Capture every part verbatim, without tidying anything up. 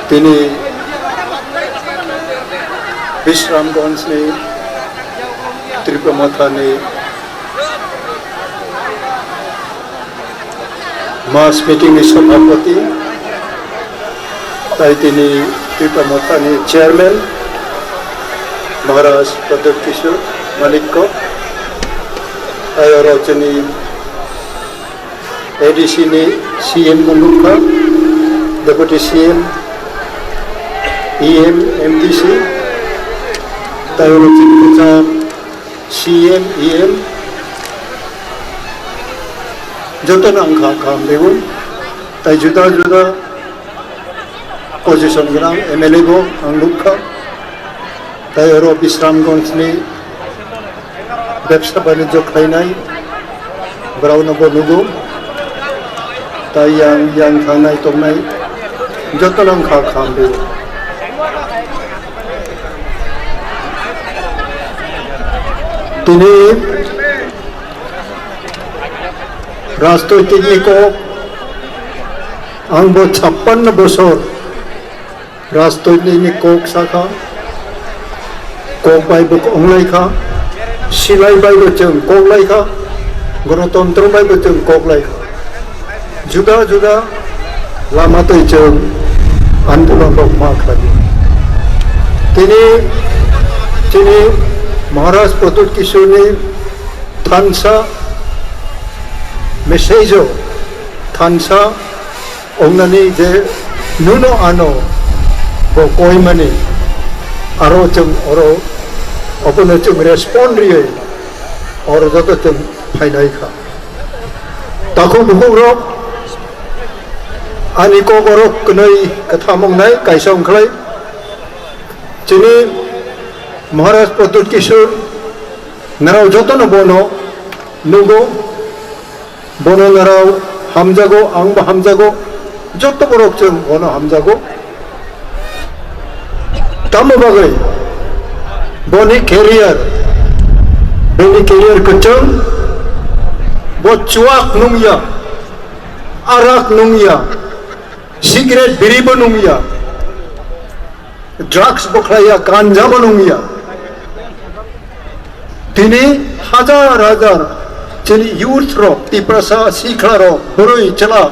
Tini Bisramganj ni Tipra Motha ni mass meeting ni sabhapati, tai tini Tipra Motha ni chairman Maharaj Pradyot Kishore Manikya, tai oro chini A D C ni C M bo nukha, Deputy C M, E M, M D C, tai oro chini kwcham C M, E M, jotono ang kha, kaham rio. Tai juda juda position gwnang M L A bo ang nukha. Tai oro Bisramganj ni bebsa banijyo khlainai borokno bo nugo. Tai yang, yang thangnai tongnai jotono ang kha, kaham rio. Tini rajnoitik ni kok, ang bo chappanno bosor rajnoitik ni kok sakha, kok bai bo wnglai kha, silai bai bo chwng kok lai kha, gorotontro bai bo chwng kok lai kha. Juda juda lama twi chwng andolon rok ma khlai. Tini chini Maharaj Pradyot Kishore ni thansa message o thansa wngnani je nuno ano bo koimani, aro chwng oro obono chwng respond riwi oro joto chwng phainai kha. Takhuk bukhuk rok, ani kok oro kwnwi kwtham wngnai kaisa wngkhlai. Chini Maharaj Pradyot Kishore narao jotono bono nugo, bono narao hamjago, angbo hamjago, joto borok chwng bono hamjago. Tamo bagwi boni career, bini career kwchwng, bo chuak nungya, arak nungya, cigarette biribo nungya, drugs bo khlaiya, ganja bo nungya. Tini hajar hajar chini youth rok, Tiprasa sikla rok, bwrwi chwla,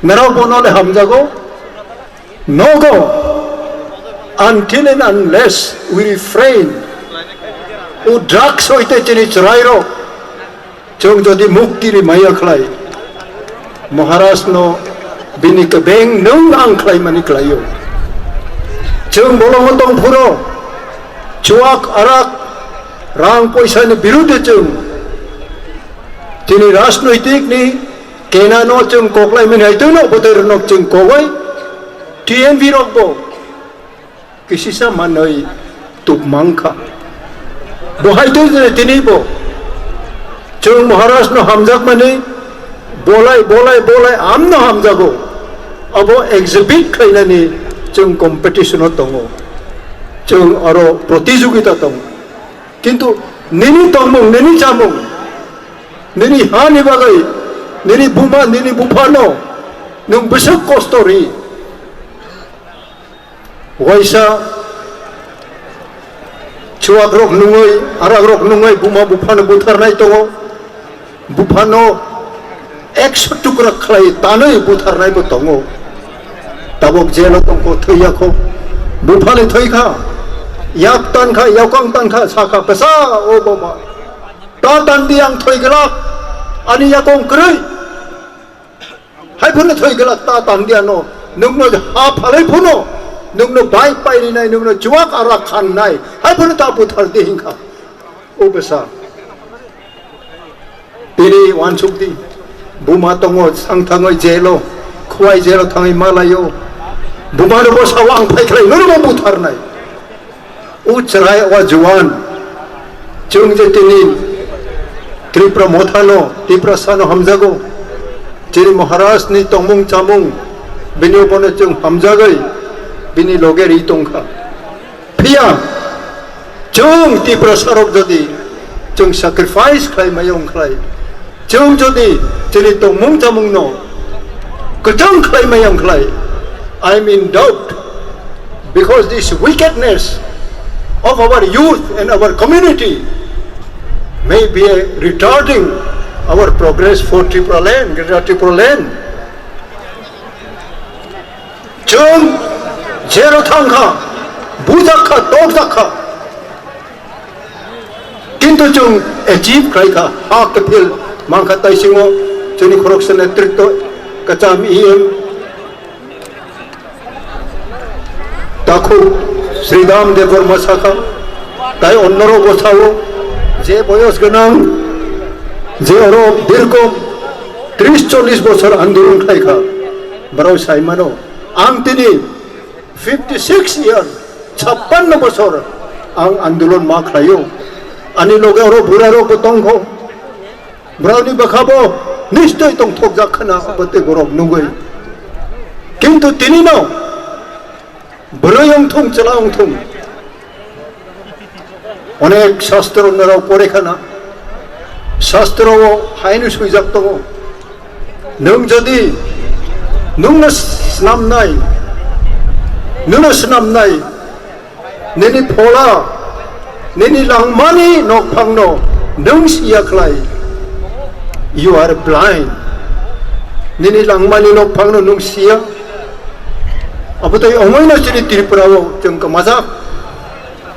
narao bono le hamjago. Nogo, until and unless we refrain, o drugs hoite chini chwrairok, chwng jodi mukti ri maya khlai, Maharaj no bini kebeng nwng ang khlai mani khlaio. Chwng bolongo tong phuro, chuak arak, rang poisa ni birude chwng, chini rajnoitik ni kena no chwng koklai mani hai twi no bwtwi rok no chwng kogoi, T N V rok bo kisisa manwi tubmang kha. Bo hai twi je tini bo chwng Maharaj no hamjak mani bolai, bolai, bolai amno hamjago. Abo exhibit khlainani chwng competition o tongo. Chwng aro protijogita tongo. Kintu nini tongmung, nini chamung, nini ha ni bagwi, nini buma, nini bupha no nwng bwswk kosto ri. Waisa chuak rok nungwi, arak rok nungwi buma bupha no butharnai tongo. Bupha no ekso tukra khlai tanwi butharnai bo tongo. Tabok jelo tongkho, thwiya kho. Bupha le thwi kha. Yak tan kha, yakang tan kha, sakha, "Bwsa, o baba. Ta tan di, ang thwi glak. Ani yakong kwrwi." Hai phano thwi glak ta tan di ano. Nwngno ha phalai phano. Nwngno bai pai rinai, nwngno chuak ara khan nai. Hai phano ta buthar di hingkha. O bwsa. Tini wansuk di. Buma tongo, sang thangwi jelo. Khwai jelo thangwi malayo. Buma no bwsa wang phai khlai, nwngno buthar nai. O chwrai o juan, chwng je tini Tripura Motha no, Tiprasa no hamjago, chini Maharaj ni tongmung chamung, bini bono chwng hamjagwi, bini loge ri tongkha. Phiya, chwng Tiprasa rok jodi chwng sacrifice khlai maya wngkhlai, Chwng jodi chini tongmung chamungno kwchang khlai mayang khlai, I am in doubt, because this wickedness of our youth and our community may be a retarding our progress for Tripura land, Greater Tripura land. Chwng jero thang kha, bujak kha, tokjak kha. Kintu chwng achieve khlai kha, ha kwthwil mang kha, taisingo chini khoroksa netritwo kwcham E M takhuk Sridham Debbarma sakha, tai onnorok bo sao, je boyos gwnang, je oro dirgho tris chollis bochor andolon khlai kha, borok sai mano, ang tini fifty six year, chappanno bochor ang andolon ma khlaio. Ani loge oro burarok bo tongkho. Borokni bwkha bo nistoi tongthokjak khna, abo tei borok nugwi. Kintu tinino bwrwi wngthung, chwla wngthung, onek shastro norok pore khana, shastro o haino swijak tongo. Nwng jodi nwngno snamnai, nwngno snamnai, nini phola, nini langmani nokphangno nwng siya khlai, you are blind. Nini langmani nokphangno nwng siya. Abo tei omoino chini Tripura o chwng kwmajak.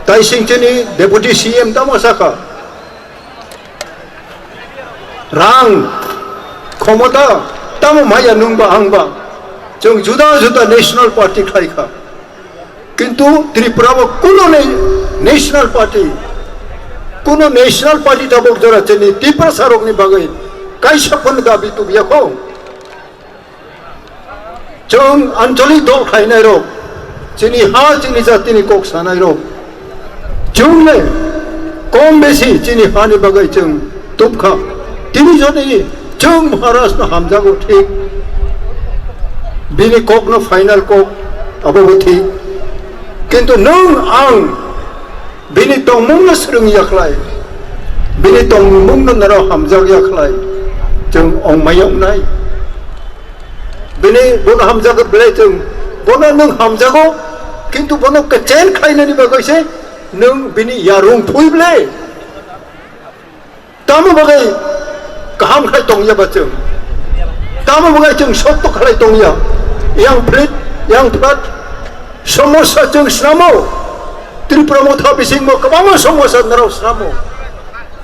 Taising chini Deputy C M tamo sakha, rang, khomota tamo maya nwng ba ang ba. Chwng juda juda national party khlai kha. Kintu Tripura o kuno ne-, national party, kuno national party tabok jora chini Tiprasa rokni bagwi kaisa phano dabi tubya kho. Chwng anchalik dol khlainairok, chini ha, chini jatini kok sanairok, chwng le kom besi chini hani bagwi chwng tubkha. Tini joni chwng Maharaj no hamjago thik, bini kok no final kok, abo bo thik. Kintu nwng ang bini tongmung no swrwng ya khlai, bini tongmung no naro hamjak ya khlai, chwng ongmai wngnai. Bini bono hamjago belai chwng, bono nwng hamjago, kintu bono kwchen khlainani bagwi se nwng bini yarung phui belai. Tamo bagwi kaham khlai tongya ba chwng? Tamo bagwi chwng sotto khlai tongya? Yang phrit, yang phrat, somosa chwng snamo. Tripura Motha bisingbo kwbangma somosa narok snamo.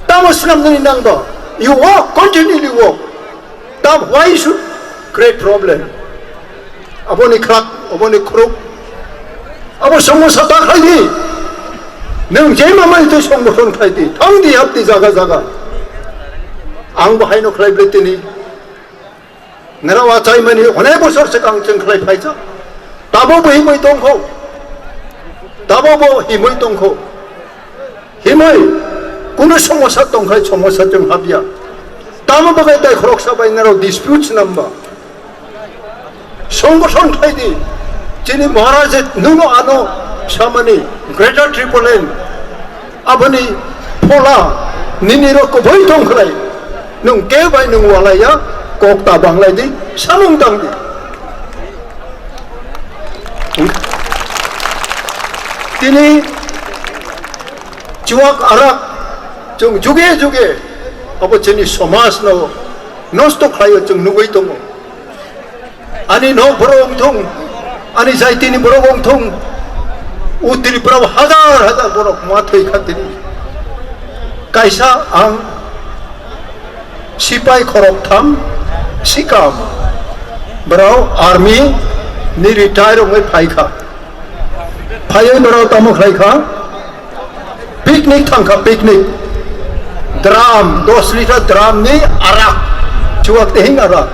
Tamo snamnani nangba? You work, continually work. Tam, why you should create problem? Aboni khrak, aboni khuruk. Abo somosa ta khlai di. Nwng je mamani twi songbothon khlai di. Thang di, hap di jaga jaga. Ang bo haino khlai ble tini. Nara wa chai mani onek bosor swkang chwng khlai phaijak. Tabo bo himwi tongkho. Tabo bo himwi tongkho. Himwi, kuno somosa tongkhai, somosa chwng habya. Tamo bagwi tai khoroksa bai naro dispute namba. Songgothon khai di. Chini Maharaj nuno ano samani Greater Tripoland. Aboni phola nini rok kubui tongkhlai. Nwng ke bai nwng walaya kok ta banglai di, samung tang di. Tini chuak arak chwng juge juge abo chini somaj no nosto khlaio chwng nugwi tongo. Ani nok borok wngthung, ani jaitini borok wngthung, o Tripura o hazar hazar borok ma thwi kha tini. Kaisa ang sipai khoroktham sikam borok army ni retire wngwi phai kha. Phaiwi borok tamo khlai kha? Picnic thang kha, picnic. Drum, dos liter drum ni arak. Chuak tehing arak.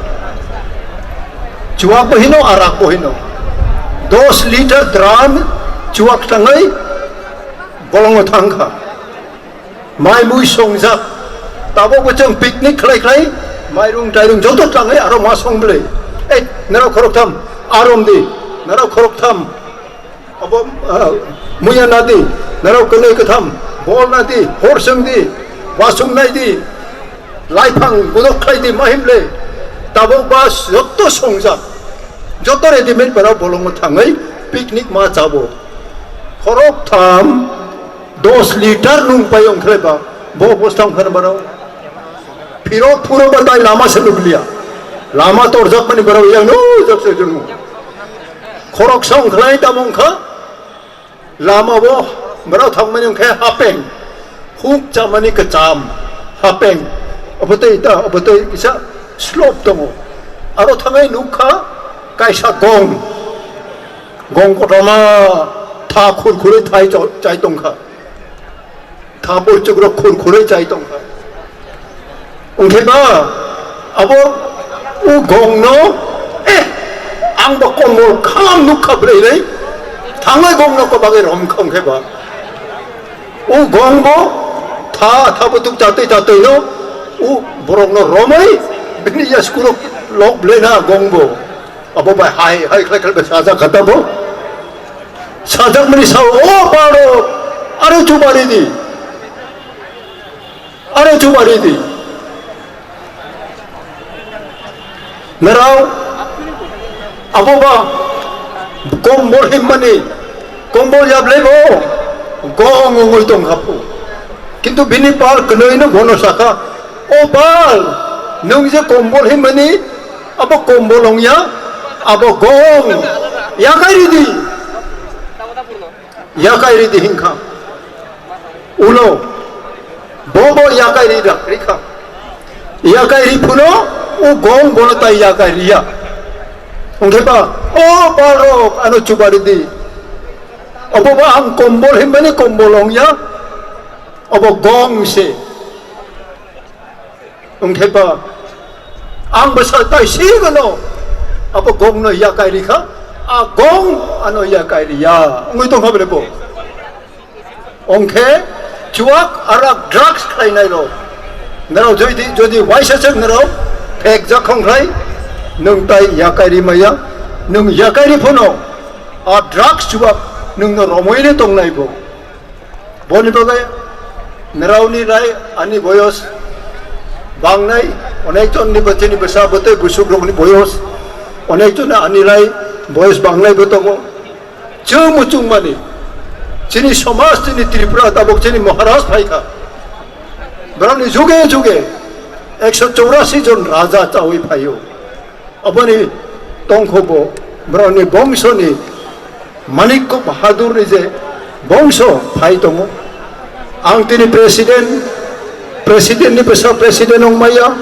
Chuak bo hino, arak bo hino. Dos liter drum chuak thangwi bolongo thang kha. Mai mui songjak. Tabok bo chwng picnic khlai khlai, mairung tairung joto thangwi aro ma song bwlwi. Ei, nero khoroktham arom di, nero khoroktham abo, ah, muya nadi, nero kwnwi kwtham bol nadi, hor song di, wasung nai di. Laiphang bodok khlai di mahim le. Tabok ba joto songjak. Joto readymade bara bolongo thangwi picnic ma chabo. Khorok tham dos liter nung pai ongkhlai ba. Bo obostha ongkha na bara. Phirok phuro ba tai lama se nukliya. Lama torjak mani bara yang no jak se jung. Khorok sa ongkhlai tamo ongkha. Lama bo, borok thangmani hwnkhe hapeng, huk chamani kwcham, hapeng, obotwi ta, obotwi kisa slope tongo. Aro thangwi nukha kaisa gong, gong kotorma tha khur khurwi thai cho-, chai tongkha. Tha borchukrok khur khurwi chai tongkha. Wngkhe ba abo o gongno, eh, ang bo kombol khalam nukha bwrwi rwi, thangwi gongno kwbagwi romkha wngkhe ba. O gong bo tha, tha butuk chatwi chatwino o borokno romwi bini yaskurok lok bwlwi na gong bo. Abo bai hai, hai khlai khlai bai sajak kha tabo. Sajak mani sao, "O paro, aro chubari di." Aro chubari di. Narao, abo ba kombol himmani, kombol yablai bo, gong ongoi tong hapu. Kintu bini pal kwnoi no bono saka, "O pal, nwng je kombol himmani, abo kombol ongya, abo gong, yakai ridi." Yakai ridi hinkha. Ulo. Bobo yakai ri da, rikha. Yakai ri phuno, u gong bono tai yakai riya. Wngkhe ba, o balrok ano chubari di. Obo ba ang kombol himmani kombol ongya. Obo gong se. Wngkhe ba, ang bwsa tai sigano, abo gongno yakai rikha, a gong ano yakai riya. Wngwi tongkha bele bo. Wngkhe chuak arak drugs khlainai rok. Narok jodi, jodi waisa sek narok phek jakhong khlai, nwng tai yakai ri maya, nwng yakai ri phono, a drugs chuak nwngno romwi ri tongnai bo. Boni bagwi naraoni rai ani boyos bangnai, onek jonni bo chini bwsa bwtwi busukrokni boyos, onek jon ani rai boyos bangnai bo tongo. Chwng muchungmani chini somaj, chini Tripura tabuk chini Maharaj phaikha. Borokni juge juge ekso chorasi jon raja chawi phaio. Aboni tongkho bo borokni bongsoni Manik Bahadur ni je bongso phai tongo. Ang tini president, president ni bwsa president wng maya,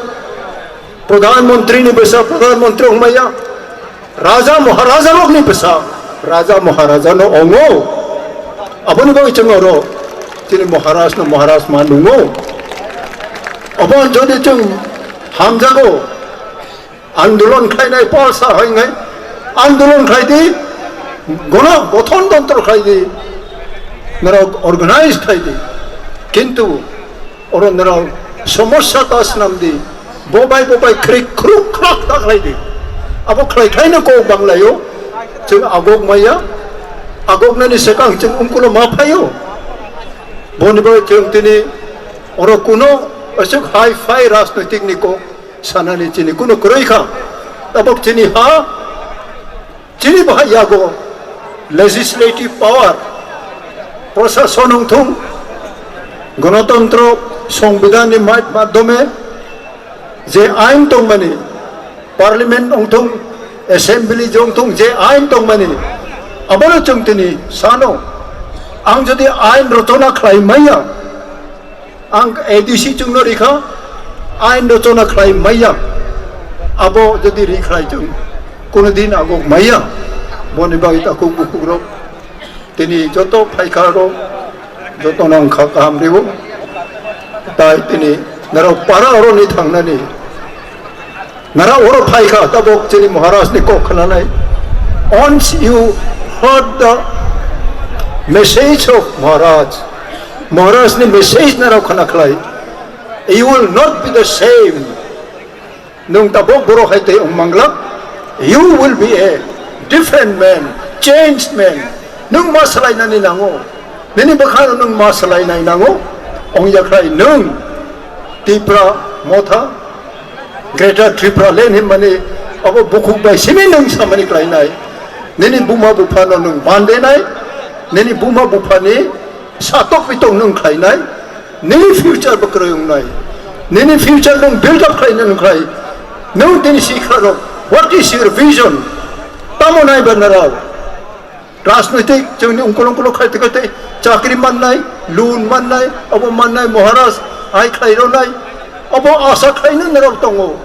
pradhan mantri ni bwsa pradhan mantri wng maya, raja maharaja rok ni bwsa raja maharaja no ongo. Aboni bagwi chwng oro tini maharaj no maharaj ma nungo. Abo jodi chwng hamjago, andolon khlainai pal sa hai ngai, andolon khlai di, gono gothon tontro khlai di, norok organize khlai di. Kintu oro norok somosya ta swnam di, bobai bobai khrik khruk khrak ta khlai di. Abo khlai khlaino kok banglaio, chwng agok maya, agoknani swkang chwng ungkuno ma phaio. Boni bagwi chwng tini oro kuno aswk hai phai rajnoitik ni kok sanani chini kuno kwrwi kha. Tabok chini ha, chini baha yago legislative power, prosason wngthung, gonotantro, songbidan ni mad-, madhyome je ain tongmani, parliament wngthung, assembly je wngthung, je ain tongmani, abono chwng tini sano. Ang jodi ain rochona khlai maya, ang A D C chwngno rikha, ain rochona khlai maya. Abo jodi ri khlai chwng, kuno din agok maya. Boni bagwi takhuk bukhuk rok, tini joto phaikha rok, joto no wngkha kaham ribo. Tai tini norok para oro ni thangnani Nara oro phai kha, tabok chini Maharaj ni kok khnanai. Once you heard the message of Maharaj, Maharaj ni message nara khna khlai, you will not be the same. Nwng tabok borok hai tei wng mangla, you will be a different man, changed man. Nwng ma swlainani nango, nini bwkhano nwng ma swlainai nango, wng ya khlai nwng Tipra Motha, Greater Tripura Land hinmani abo bukhuk bai simi nwng samani khlainai. Nini buma buphano nwng bandenai, nini buma buphani satok pitok nwng khlainai, nini future bo kwrwi wngnai, nini future nwng build up khlainai nwng khlai. Nwng tini sikha rok, what is your vision? Tamo nai ba narao? Rajnoitik chwngni ungkul ungkul khai twi khai twi chakri mannai, loan mannai, abo mannai, Maharaj hai khlai rwnai, abo asa khlaino norok tongo.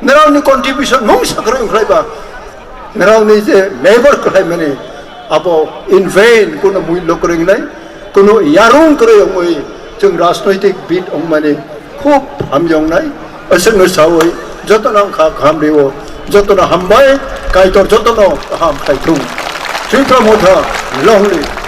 Norokni contribution mungsa kwrwi wng khlai ba, norokni je labor khlai mani, abo in vain, kuno mullo kwrwi wngnai, kuno yarung kwrwi wngwi chwng rajnoitik bid wngmani khub hamya wngnai. Aswkno sawi jotono ang kha kaham rio, jotono hambai, Kaitor jotono kaham khaithung. Tripura Motha, long live.